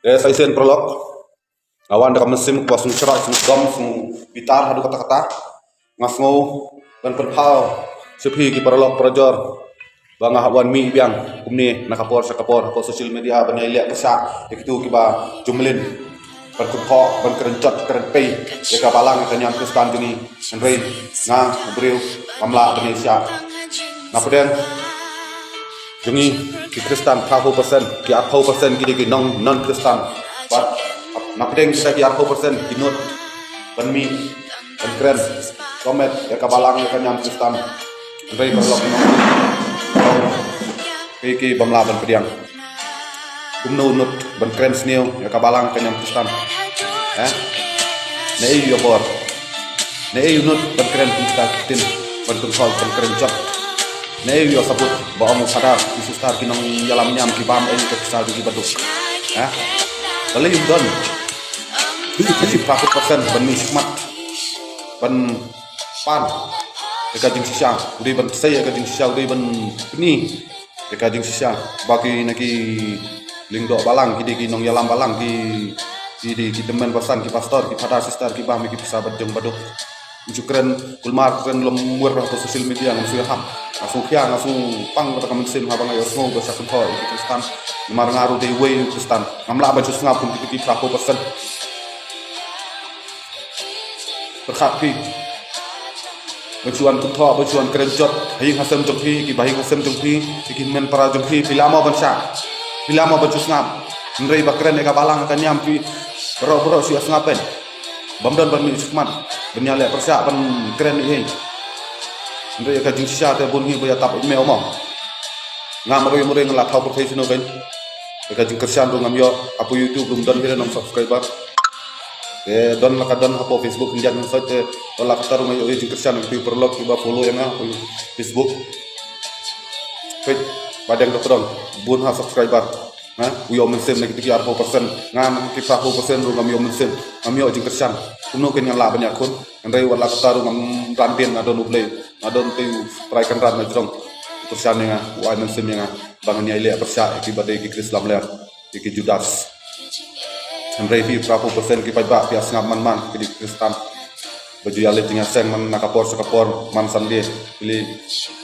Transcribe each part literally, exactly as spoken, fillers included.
Te sa shisien paralok, nga wan da ka mynsiem kaba sngewsarong, sngewdom, sngewbitar haduh katta katta. Nga sngew ban pynpaw sha phi ki paralok parajor ba nga hap wan mih biang kumne na ka por sha ka por hapoh social media ban ïaleh pyrshah ïa kito kiba ju mlien ban kynthoh, ban kren jot, kren pei ïa ka balang, ïa ka niam Khristan jong ngi. Hynrei nga u briew ngam lah ban ïaishah. Napdeng jong ngi ki Khristan phra phew percent, ki arphew percent ki dei ki nong non Khristan. Bad napdeng kita ki arphew percent ki nud ban mih, ban kren, tomet ïa ka balang, ïa ka niam Khristan. Hynrei paralok, ki ki bym lah ban pdiang. Kumno u nud ban kren sniew ïa ka balang, ka niam Khristan? Eh? Naei u ïoh bor? Naei u nud ban kren kumta ki ktien, ban kynthoh, ban kren jot? Naei u ïoh sabut ba ong u phadar, ki sister, ki nongïalam niam ki bam ei ka pisa jong ki baduk? Eh? Balei ym don? Ki phra phew percent ban mih shakhmat, ban pan ïa ka jingshisha, u dei ban sei ïa ka jingshisha, u dei ban pyni ïa ka jingshisha. Ba ki na ki lyngdoh balang, ki dei ki nongïalam balang, ki, ki dei ki tymmen basan, ki pastor, ki phadar, sister, ki bam ïa ki pisa bad jong baduk. Ngi ju kren kulmar, kren lem wir hapoh social media, ngam shu ïahap, ngam shu khia, ngam shu pang kata ka mynsiem haba nga ïohsngew ba sha kynthoh ïa ki Khristan. Namar nga ruh dei uwei u Khristan, ngam lah ban shu sngap kum kito ki phra phew percent. Pyrkhat phi, ban shu wan kynthoh, ban shu wan kren jot ha ïing ha sem jong phi, ki bahaïing ha sem jong phi, ki hynmen para jong phi, phi lah mo ban shah? Phi lah mo ban shu sngap? Hynrei ba kren ïa ka balang, ka niam phi, baroh baroh shu ïa sngap pyn. Bym don ban mih shakhmat ban ïaleh pyrshah, ban kren ei ei. Hynrei ïa ka jingshisha te bun hi ba ïa tap ei meo mo. Nga marwei marwei nga la thaw pyrthei shuh noh kein. Ïa ka jingkyrshan ruh ngam ïoh, hapoh YouTube ruh ym don hi re nong subscriber. Te don la ka don hapoh Facebook, hynjan hynsoit te, wat la katta ruh nga ïoh ïa jingkyrshan ïa ki paralok kiba follow ïa nga hapoh Facebook. Peit, ba dang da pdong bun ha subscriber. Ha, u ïoh mynsiem na kito ki arphew percent, nga na ki phra phew percent ruh ngam ïoh mynsiem, ngam ïoh jingkyrshan. Kumno kein ngan lah ban ïakhun? Hynrei wat la katta ruh ngam ran dien, nga don U Blei, nga don te U Trai Kynrad na jrong, u kyrshan ïa nga, u ai mynsiem ïa nga ba ngan ïaleh pyrshah ïa kiba dei ki Khrist lamler, ïa ki Judas. Hynrei phi phra phew percent ki paidbah phi ïa sngap man man, ki dei ki Khristan ba ju ïaleit jingïaseng man na ka por sha ka por, man Sunday phi leit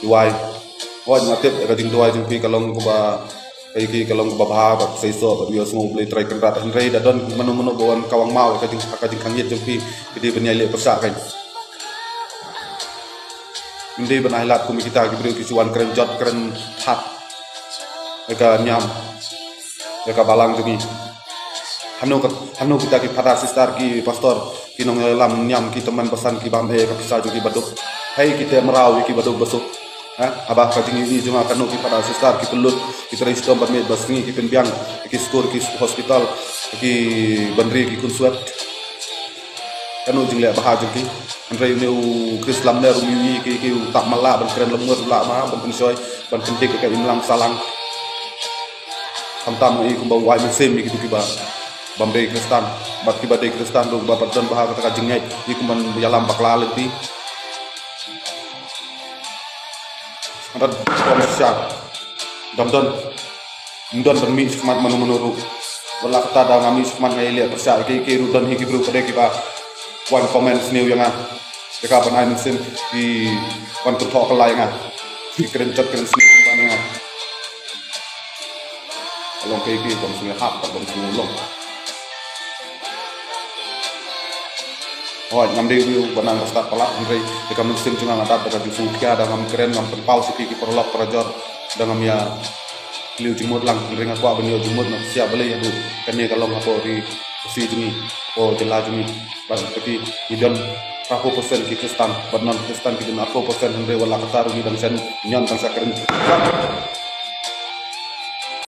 duwai. Hooid, nga tip ïa ka jingduwai jong phi ka long kaba, ka ïa ki ka long kaba bha bad seisoh bad ïohsngew U Blei Trai Kynrad. Hynrei da don mano mano ba wan kawang maw ïa ka jing, ka jingkhangïet jong phi, phi dei ban ïaleh pyrshah kein. Ym dei ban ailad kum kita ki briew ki shu wan kren jot kren that ïa ka niam, ïa ka balang jong ngi. Hano ka, hano kita ki phadar, sister, ki pastor, ki nongïalam niam, ki tymmen basan, ki bam ei ka pisa jong ki baduk? Hei, ki teh mraw ïa ki baduk basuk. Ha, haba ka jingïohi jong nga, kano ki phadar, sister ki pynlut, ki trei shitom ban miet ban sngi, ki pynbiang ïa ki skur, ki hospital, ki ban ri, ki khun swet? Kano jingleh bha jong ki? Hynrei une u Khrist lamler, um ïohi ki, ki u tap mala ban kren lem ngut, u lah ma ban pynshoi, ban pyndik ïa ka imlang sahlang. Khamtam ngi kumba u ai mynsiem ïa kito kiba bym dei Khristan, bad kiba dei Khristan ruh ba pat don bha kata ka jingngeit, ïa kumban ïalam bakla lynti. Bad kumba sha dang don, ym don ban mih shakhmat mano mano ruh. Wat la kata da nga mih shakhmat nga ïaleh pyrshah ïa kiei kiei ruh, don hi ki briew pat de kiba wan comment sniew ïa nga. Te ka ban ai mynsiem ki wan kynthoh kylla ïa nga, ki kren jot kren sniew ban ïa nga. Ka long kaei kaei bym sngewhap bad bym sngewlong. Hooid, ngam dei uwei uba nang ba stad palat, hynrei da ka mynsiem jong nga nga dap da ka jingsngewkhia, da ngam kren, ngam pynpaw sha phi ki paralok parajor, da ngam ïa kylliw jingmut lang, hynrei nga kwah ban ïoh jingmut na psiah balei haduh kane ka long hapoh ri Khasi jong ngi, hapoh jylla jong ngi. Bad kati, ngi don phra phew percent ki Khristan, bad non Khristan ki don arphew percent, hynrei wat la kata ruh ngi dang shen ñion dang sa kren.